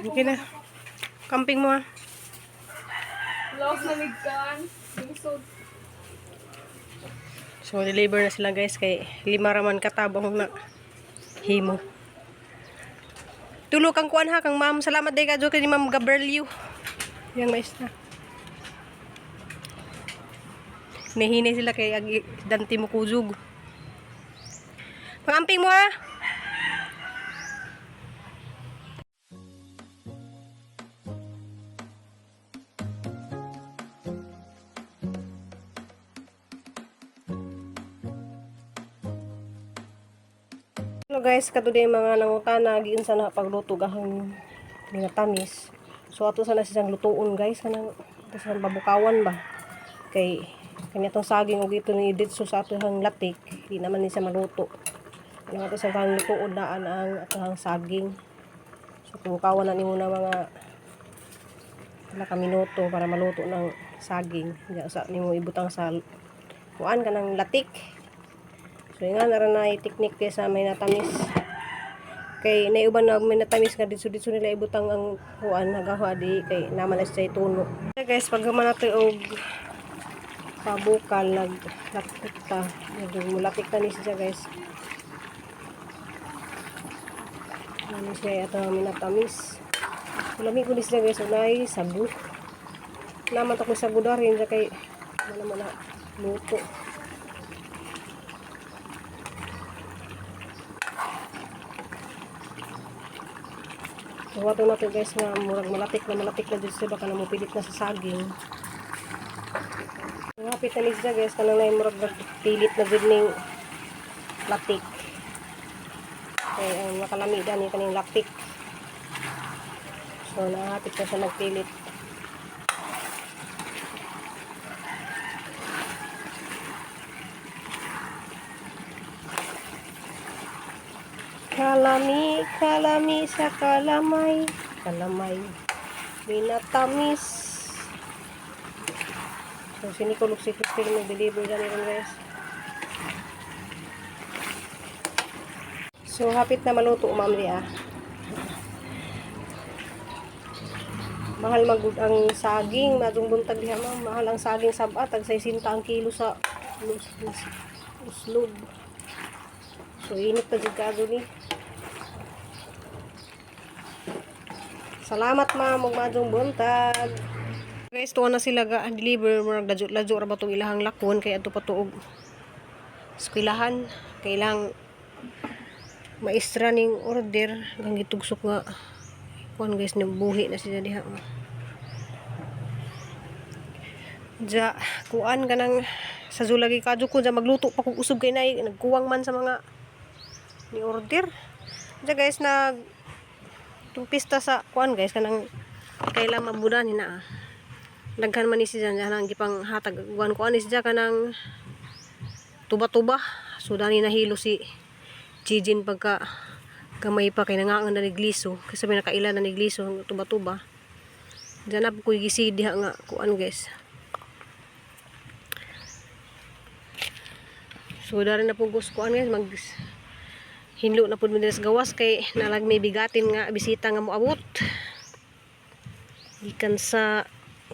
Okay na. Camping mo ha. Laos na migkan. Lisod. So, deliver na sila guys kay lima raman katabang na himo. Tulo kang kuan ha kang ma'am. Salamat day ka kay ni Ma'am Gabrielio. Yang maestra. Nahinay sila kay agi danti mo kuzog. Pangamping mo ha. Hello guys, katuday mga nangutana giunsa na pagluto gahang minatamis. So ato sana siyang lutuon guys, kanang ato sa babukawan ba. Kay kanya tong saging ug ito ni ditso sa ato hang latik, di naman ni siya maluto. Ano ato sa kang lutuon daan ang ato hang saging. So bukawan na nimo na mga pila ka minuto para maluto ng saging. Diya sa nimo ibutang sa kuan kanang latik. So yung nga naran na technique kay sa may natamis. Kay naiuban na may natamis nga didto-didto nila ibutang ang kuan nagawa di kay naman na siya tuno. Okay guys, pag human nato og pabukal nag latik ta. Nagmulatik ta ni siya guys. Ano siya ato ang minatamis. Lami ko ni siya guys, unay sagu. Naman to ko sagu darin siya kay wala man na luto. Tuwa to natin guys nga murag malatik na dito siya baka na mopilit na sa saging. Hapit na ni siya guys kanang na murag nagpilit na gud ning latik. Kay ang nakalami dani kaning latik. So nahapit na siya nagpilit. Kalami, kalami sa kalamay. Kalamay. Minatamis. So, sinikulog si Christine mag-deliver na nila guys. So, hapit na maluto, ma'am ah. Mahal magud ang saging, madung buntag diha ma'am. Mahal ang saging sab-a, tag 60 ang kilo sa uslob. So, init pa jud kaayo ni. Salamat ma'am ug maadtong buntag. Guys, tuwa na sila ga deliver murag ladyo-ladyo ra ba tong ilahang lakon kay adto pa tuog eskwelahan kay ilang maestra ning order hanggang gitugsok nga kuan guys buhi na sila diha. Ja, kuan kanang sa zulagi kadyo ko ja magluto pa kog usog kay nay nagkuwang man sa mga ni order. Ja guys nag itong pista sa kuan guys kanang kailang mabudan ni na. Daghan man ni siya dyan ang gipang hatag kuan kuan ni siya kanang tuba-tuba. So dani nahilo si Jijin pagka gamay pa kay nangaon na ni Gliso kasi may nakaila na ni Gliso tuba-tuba. Diyan na po ko gisi diha nga kuan guys. So dari na po gusto kuan guys mag hinlo na pud mi diri sa gawas kay nalag may bigatin nga bisita nga moabot. Gikan sa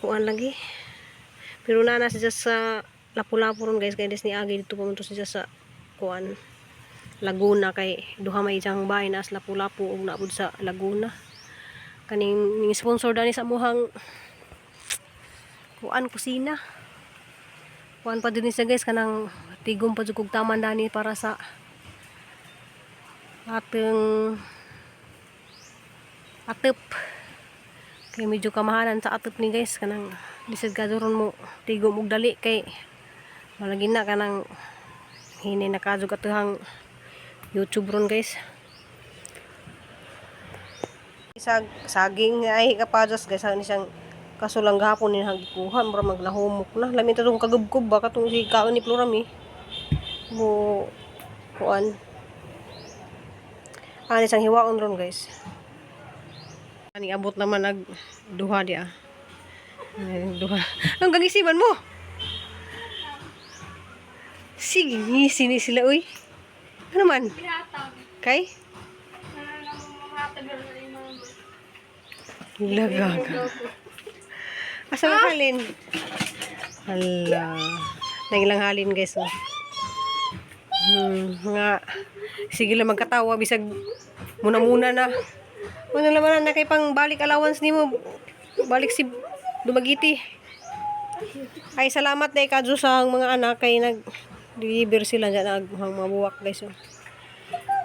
kuan lagi. Pero nana siya sa Lapu-Lapu ron guys kay des ni agi dito pa man to siya sa kuan Laguna kay duha may isang bahay na sa Lapu-Lapu ug naabot sa Laguna. Kaning ning sponsor dani sa amuhang kuan kusina. Kuan pa din siya guys kanang tigom pa jud kog taman dani para sa ateng atep. Kay medyo kamahalan sa atep ni guys kanang lisod ka ron mo tigom og dali kay malagi na kanang hinay nakajug atuhang YouTube ron guys. Saging ay kapajas guys ang isang kaso lang gahapon ni hagikuha mura maglahumok na lami to tong kagubkob ba katong si kaon ni Florami mo kuan ani isang hiwaon ron guys. Ani abot naman nag duha di ah. Ay, duha. Ang gagisiban mo? Sige, ngisi ni sila uy. Ano man? Gihatag. Kay? Nananamamahatag na rin mama. Lagaga. Asa ang halin? Hala. Nangilang halin, guys. Oh. Nga. Sige lang magkatawa bisag muna-muna na. Muna naman na kay pang balik allowance nimo. Balik si Dumaguete. Ay, salamat na kadyo sa ang mga anak kay nag deliver sila dyan nag ang mga buwak, guys. Oh.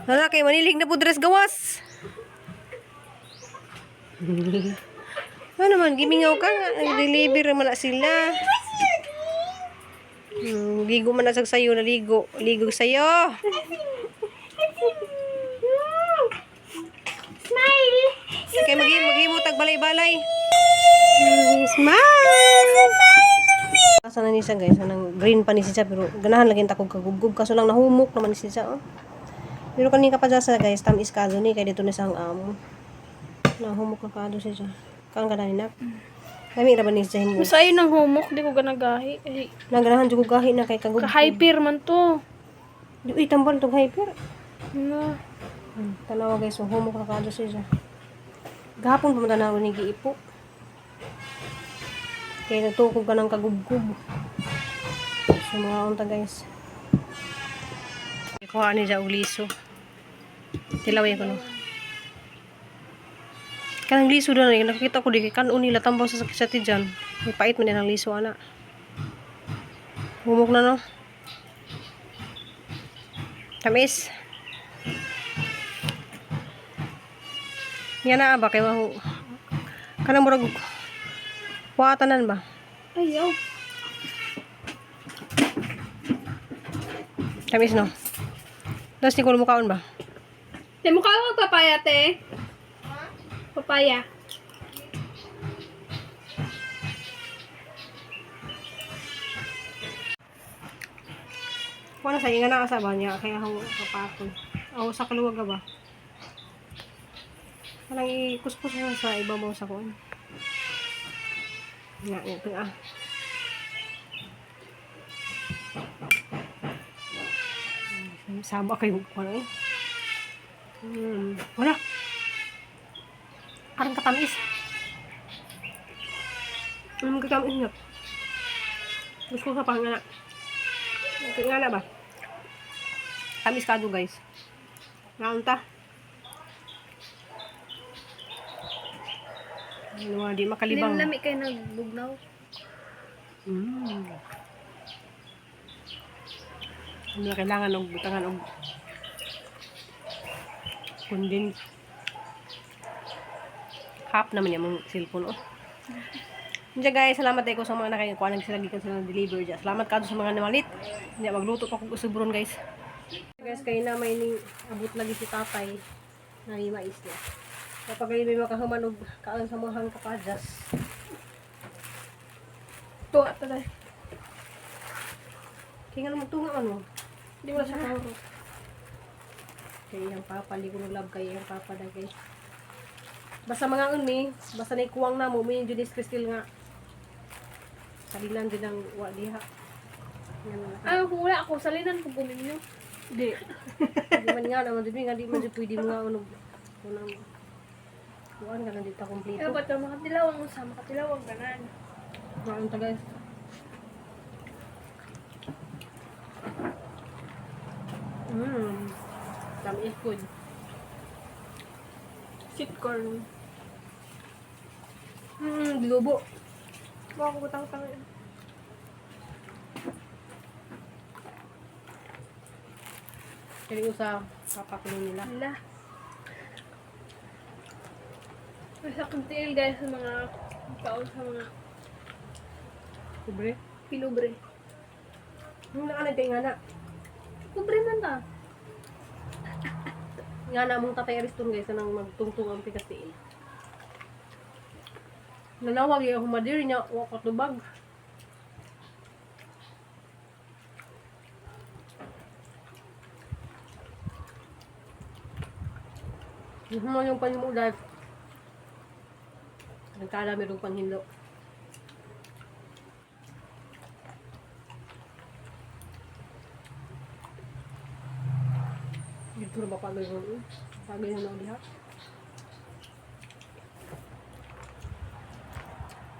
Nana kay manilig na po dress gawas. Ano man, gimingaw ka nga. Nag-deliver naman na sila. Ligo man na sa sayo, naligo. Ligo sa'yo. Smile! Kay maghimo tag balay-balay. Smile! Asa na ni siya, guys, anang green pa ni siya pero ganahan lagi ta kog kagubgob kaso lang nahumok naman ni siya, oh. Pero kanin ka pa dyan sa, guys, tamis ka ni kay dito ni sa ang amo. Nahumok na kaado siya. Kaan ka na ni nak? Lami ra ba ni siya himo? Mas ayo ng humok, di ko ganagahi. Ay, Naganahan jud ko gahi na kay kagubgob. ka-hyper man to. Di uy tambal tong hyper. Na. Tanawa, guys, so humok na kaado siya. Gahapon pa man tanaw ni giipo. Kaya natukog ka ng kagubgob. So mga unta, guys. Kuha ni siya og liso. Tilawin ko no. Kanang liso doon, eh, nakikita ko di kay kanon nila tambaw sa sakit sa tiyan. May pait man din ang liso ana. Humok na no. Tamis. Yan na ba kay waho. Kanang murag wa tanan ba? Ayaw. Tamis no. Das ni ko mukaon ba? Te, mukha ko papaya, te. Papaya. Wala sa inga na kasaba niya kaya ako kapakon. Aw sa kaluwag ka ba? Kanang ikuskus mo sa ibabaw sa kuan. Nga ito ah. Sama kayo kuan eh. Wala. Parang katamis. Anong katamis niya? Gusto ko sa pangana. Nga na ba? Tamis kado, guys. Naunta. Ano nga, di makalibang. Lami kayo nagbugnaw. Hindi na kailangan og butangan og kundin. Half naman yung mong cellphone oh. Hindi guys, salamat ko sa mga nakakuha nag sila gikan sila deliver dyan. Salamat kado sa mga namalit. Hindi magluto pa kog usubron, guys. Guys, kay na may ning abot lagi si tatay na mais niya. Kapag ay may makahuman og kaan sa mga kapadyas. Tuwa tatay. Kaya nga naman tunga ano. Di mo siya kahurot. Kay iyang papa, di ko love kay iyang papa na kay. Basta mga unmi, basta na ikuwang na mo, may Junis Cristil nga. Salinan din ang wa diha. Yan na. Ay, kung wala ako, salinan ko guminyo. Di. Di man nga naman di nga di man jud pwede mga ano kunang kuan ka na dito kompleto. Kaya ba't ka makatilawang usa, makatilawang ganan. Maon ta, guys. Tamis good. Sweet corn. Dilubo. Baka ko butang-tang yun. Kaya usa papakulo nila. Ala. Masakit tiil guys sa mga taon sa mga Kubre. pinubre. Nung nakanag kay nga na. Kubre man ta. Nga na mong tatay Ariston, guys, anang magtungtong ang pikas tiil. Nanawag yung humadir niya, wa ko tubag. Yung yung panimulat. Nagkala merong panghinlo. Dito na ba pagay ko? Pagay na diha.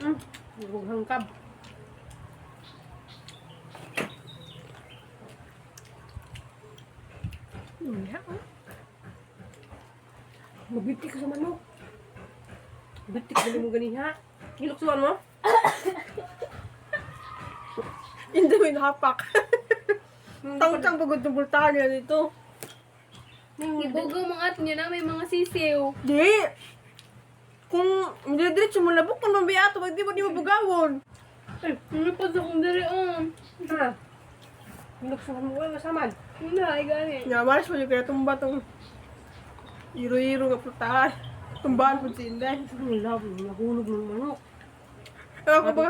Hangkab. Yeah. Mabitik ka sa manok. Bitik na mo ganiha. Giluksuan mo? Hindi mo nahapak. Tangtang pagod ng bultahan niya dito. Ibugo mga ato niya na may mga sisiw. Di! Kung diretso mo labok kung mabiato, wag di mo di mo bugawon. Ay, ano pa sa kong diri oh. Ha? Giluksuan mo. Uy, masamad. Wala, ay gani. Nga, malas mo yung kaya tumba tong iro-iro nga putahan. Tumbahan po si Inday. Ang love, nahulog ng manok. Ang ako ba,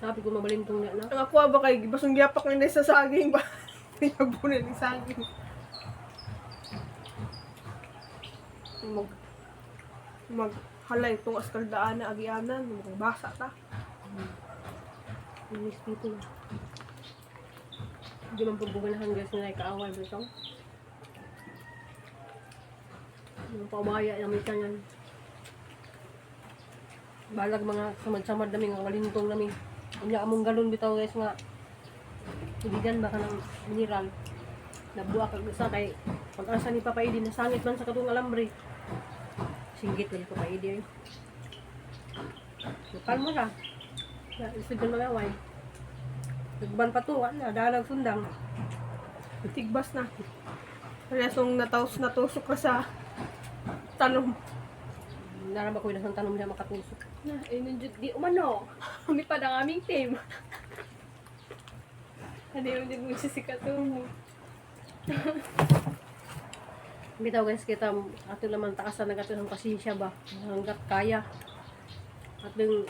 Sabi ko mabalintong na na. ang ako ba kay basong giyapak ng Inday sa saging ba? Pinabunan ng saging. Mag, maghalay itong askaldaan na agianan, mukhang basa ta. Miss people. Hindi man pagbuganahan guys na kaaway ba ito? Yung pabaya yung minsan yan. Balag mga samad-samad namin, nga walintong namin. Unya among galon bitaw guys nga. Tubigan ba ka ng mineral? Nabuak ang isa kay pag-asa ni Papa Edi, nasangit man sa katong alambre. Singgit na ni Papa Edi ay. Kalmo siya. Na, isod yung mga away. Nagban pa to, ano, dalag sundang. Tigbas na. Kaya song natusok ka sa tanom. Narama ko yung tanong niya makatusok. Na, ay nandiyo di umano. Kami pa ng aming team. Ano yung din mo siya si Katumo. Bitaw guys, kita ato naman taasan ng ato ng pasensya ba hanggat kaya. At yung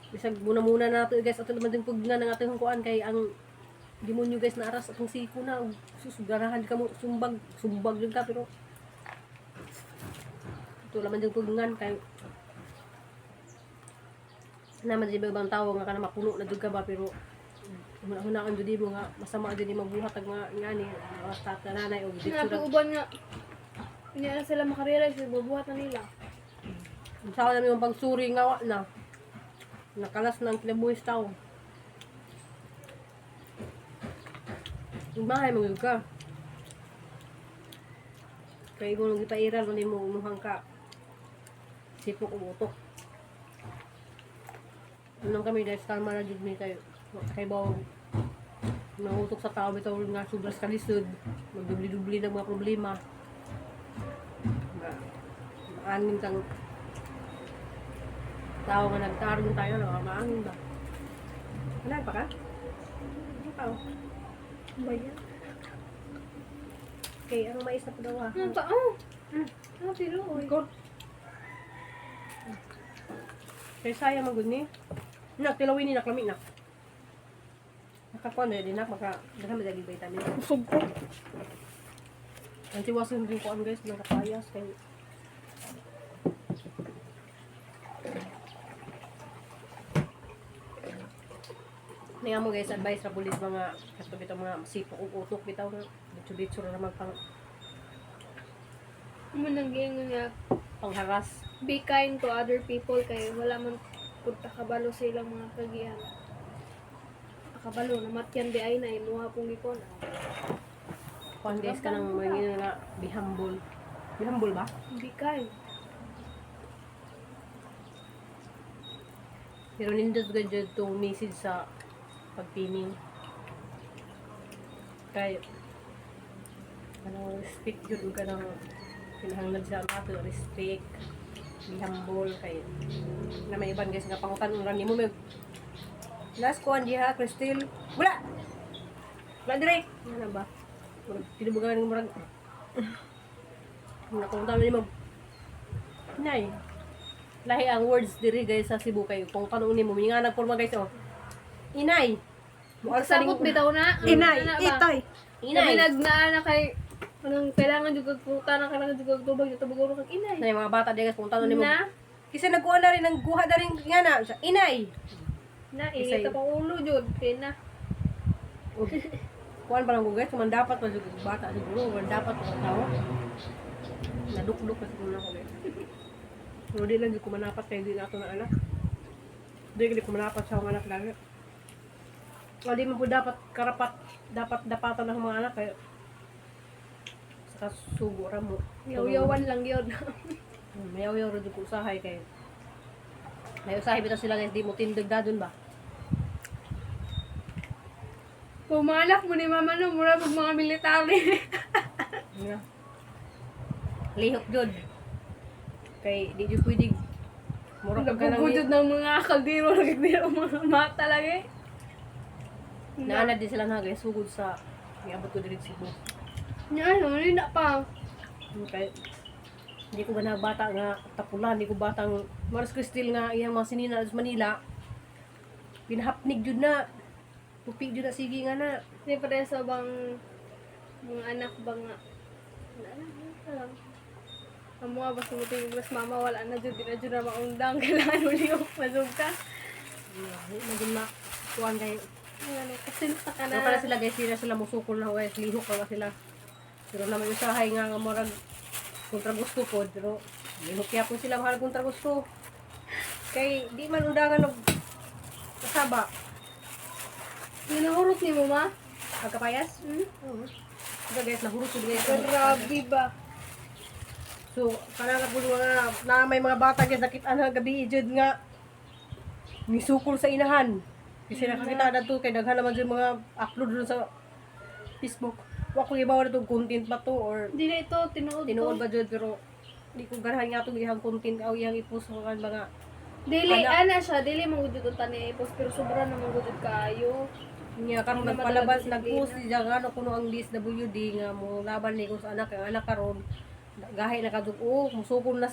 bisag muna-muna na nato guys, ato naman din pugna ng atong kuan kay ang demonyo guys na aras atong siko na ug susugarahan ka mo sumbag sumbag din ka pero ito naman din pugnan kay naman din ibang tao nga kana mapuno na jud ka ba pero hunahunaan jud mo nga masama jud ni magbuhat ag mga ngani mga tata nanay og dito Na, uban nga. Hindi na sila makarealize, bubuhat na nila. Sa namin yung pagsuri nga wa na. Nakalas ng kinabuhis tao. Yung bahay magyud ka. Kaya kung ipairal, hindi mo umuhang ka. Sipok o utok. Anong kami dahil sa kalma na jud mi kayo. Kay ba nautok sa tao bitaw nga sobras kalisod. Magdubli-dubli ng mga problema. Maanin kang tao nga nagtarong tayo, no? Maangin ba? Wala pa ka? Ano pa? Oh? Ba yan? Okay, anong mais na pagawa? Ano pa? Oh! Ah, pero oy. Ko, Kaya sayang magud ni. Nak, tilawin ni naklami nak. Nakakuha na din nak, maka, daghan madagi vitamin. busog ko. Ang tiwasan rin ko guys, ng kapayas. Kay Nga mo guys, advice sa pulis mga kato bitaw mga masipok ug utok bitaw nga ditso-ditso ra naman pang Mo nang giingon nga pangharas. be kind to other people kay wala man pud ta kabalo sa ilang mga kagian. Kabalo namatyan di ay na imuha pong gikon. Kuan guys ka nang mga nga be humble. Be humble ba? Be kind. Pero nindot gud jud tong message sa pagpining. Kay ano respect jud ug kanang kinahanglan sa ato respect, be humble kay na may iban guys nga pangutan ra nimo may last kuan diha Crystal wala wala dire ano ba murag tinubugan ng murag nakunta nimo nay lahi ang words diri guys sa Cebu kay kung tanong nimo nga nagporma guys oh inay Mualsa Sabot bitaw na. Ang Inay, na ba? itay. Inay. Kami nagnaa na kay anong kailangan jud kag pruta na kailangan jud kag tubag tubag kag inay. Nay mga bata di guys kung tanong nimo Na kasi nagkuha na rin nagkuha na rin nga na siya, inay. na Isay. init pa ulo jud kay na. Ug, kuan pa lang ko guys, man dapat pa jud bata siguro, man dapat pa tao. Nadukduk pa siguro na ako guys. Pero di lang jud ko manapat kay di na ato na anak. Di ko manapat sa akong anak lagi. O, di mo po dapat karapat, dapat dapatan ng mga anak kay saka sugo ra mo. Yaw-yawan lang yun. Mayaw-yaw ra jud ko usahay kay may usahay bitaw sila guys, di mo tindig dadon ba? Pumalak mo ni mama no, mura pag mga military. Yeah. Lihok jud. Kay di jud pwede mura pag kanang Nagugudod ng mga kaldero, nagdiro mga mata lagi. Naanad din sila na guys, sugod sa niabot ko diri sa Cebu. Nya ano, na pa. Okay. Hindi ko gana bata nga tapulan, hindi ko batang Maris Cristil nga iyang mga sinina sa Manila. Pinahapnig jud na. Pupi jud na sige nga na. Hindi pa rin sa bang mga anak ba nga. Wala na, wala lang. Ang mga basta mo tingin mas mama, wala na jud, di na jud na maundang. Kailangan uli yung masug ka. Hindi na jud na kuan kay Ano, kasinta ka na. Ano pala sila guys, sila sila musukol na guys, lihok na sila. Pero naman usahay nga nga murag kontra gusto po, pero lihok yapon sila mahal kontra gusto. Kay di man undangan og kasaba. Ginahurot ni mo, ma? Agkapayas? Hmm? Oo. Diba guys, nahurot jud guys. Grabe ba? So, kanang po mga na may mga bata guys nakita na gabi jud nga misukol sa inahan. Kasi nakakita na to kay daghan naman jud mga upload dun sa Facebook. Wa ko ibaw na tong content ba to or Hindi na ito, tinuod tinuod to. ba jud, pero di ko ganahan nga itong iyang content o iyang i-post sa mga Dili, Anak. ana siya, dili mangudod ang tani post pero sobra na mangudod kaayo. Niya karon Hindi naman nagpalabas talaga nagpost siya nga ano kuno ang DSWD nga mo laban ni ko sa anak, ang anak karon gahi na kadug o musukol na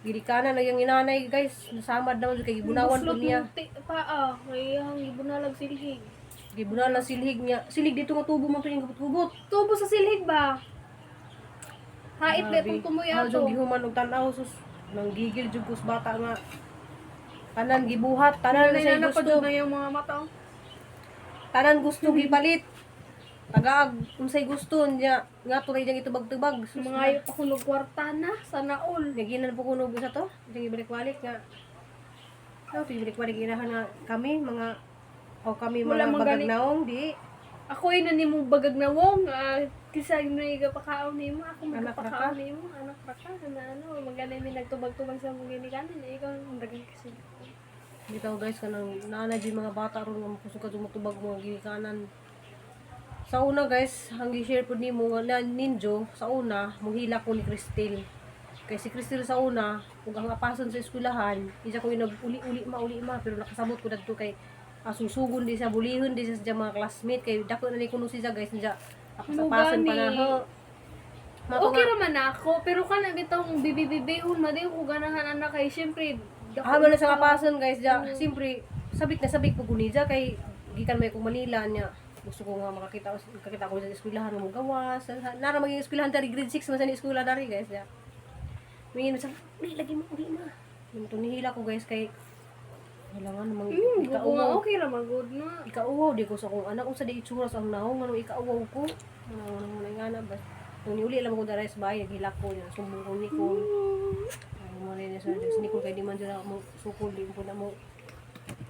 gilikanan na yung inanay guys, nasamad naman jud kay gibunawan po Buslot niya. mong paa, ay ang gibunalag silhig. Gibunawan na silhig niya, silhig dito nga tubo mo to yung gubot-gubot. Tubo sa silhig ba? Hait ba itong tumoy ato ato? Gihuman og tan-aw, sus, nanggigil jud ko sa bata nga tanan gibuhat, tanan na Nanay siya na pa gusto. jud na yung mga mata. Oh. Tanan gusto gipalit. Tagaag unsay gusto niya nga tuloy diyang itubag-tubag. Sus, Mga ayo pa kunog kwarta na, sana all. Naginan po kuno sa to. Diyang ibalik-balik nga. No, ibalik-balik inahan na kami mga o kami Wala mga man bagag gani. naong di. Ako ay nani mong bagag na wong, kisa yung nagapakaon nimo, ako Anak ra ka? magapakaon nimo, anak ra ka, na ano, magana mi nagtubag-tubag sa mong ginikanan, eh, ikaw ang dagan kasi. Bitaw guys kanang naana jud mga bata ron nga makusog ka tubag mga gikanan. Sa una guys, ang gi-share pud nimo nga na ninjo sa una muhila ko ni Cristel. Kay si Cristel sa una, ug ang apason sa eskwelahan, isa ko yung nag-uli-uli ma uli ma pero nakasabot ko dadto kay asusugon di sa bulihon di sa siya mga classmate kay dako na ni kuno siya guys niya apas-apason pa na Mugani. ho. Mato Okay nga, ra man ako, pero kana bitong bibibibihon ma di ko ganahan anak kay syempre dako ah, wala sa kapason guys ja. Siyempre, sabik na sabik po ko niya kay gikan may kong Manila niya. Gusto ko nga makakita makakita ko sa eskwelahan mo gawas. Nara maging eskwelahan dari grade 6 man sa ni eskwela dari guys ja. Mingin sa uli lagi mo uli ma. Yung tunihila ko guys kay wala nga namang Gugo nga ikauwaw. okay ra man good na. Ikauwaw di ko sa akong anak unsa di itsura sa akong naong ano ikauwaw ko. Ano ano nga na ba. Nung niuli lang ko dara sa bahay naghilak ko niya sumbong ko ni ko. Ay, mo rin sa Diyos ni ko kay di man dyan mo sukol di po na mo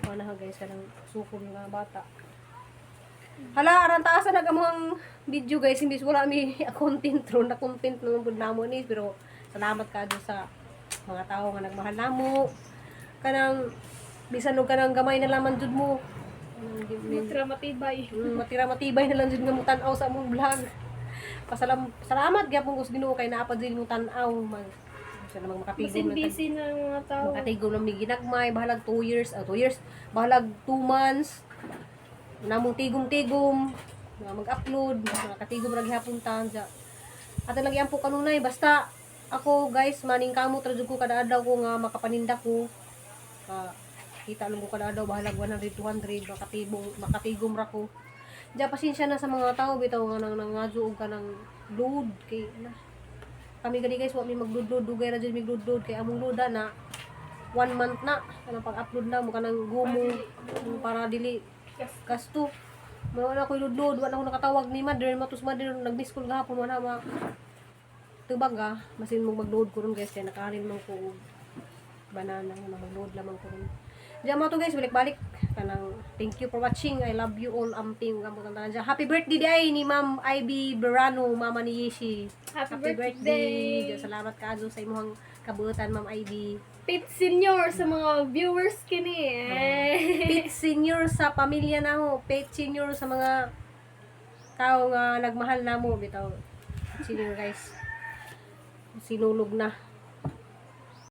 mana ha guys kanang sukol nga bata. Hala, aran taasan nag among video guys, imbis wala mi content ron, na content naman pud namo ni pero salamat ka sa mga tao nga nagmahal namo. Kanang bisan og kanang gamay na laman jud mo. Kanang Matira matibay. Matira matibay na lang jud nga mo tan-aw sa among vlog. Salamat gyapon ko sa Ginoo kay naa pa jud mo tan-aw mag sa namang makatigom Basin na busy na ang mga tao. makatigom lang mi ginagmay bahalag 2 years, 2 years, bahalag 2 months namong tigom-tigom nga mag-upload, makatigom ra gihapon ta sa ato lagi ang po kanunay basta ako guys maning kamot ra jud ko kada adlaw ko nga makapaninda ko. Kita lang ko kada adlaw bahalag 100 200 makatibong makatigom ra ko. Diya pasensya na sa mga tao bitaw nga nang nangadyo og kanang load kay na. Kami gani guys wa mi magload-load, dugay ra jud mi load-load kay among loada na one month na kanang pag-upload na mo kanang gumo para dili gasto. Mo wala ko load-load, wala ko nakatawag ni mother, matus mother nag-miss call gahapon wala ma tubag ah, masin mo mag-load ko ron guys kay nakahalin man ko og banana nga mag-load lamang ko ron. Diyan mo to guys, balik-balik. Kanang thank you for watching. I love you all. Amping ug ambot ang tanan dyan. Happy birthday di ay ni Ma'am Ivy Verano, mama ni Yeshi. Happy birthday. Diyan, salamat kaayo sa imong kabuotan, Ma'am Ivy. Pit Senior sa mga viewers kini. Eh. Pete Senior sa pamilya namo, Pete Senior sa mga tao nga nagmahal namo bitaw. Senior guys. Sinulog na.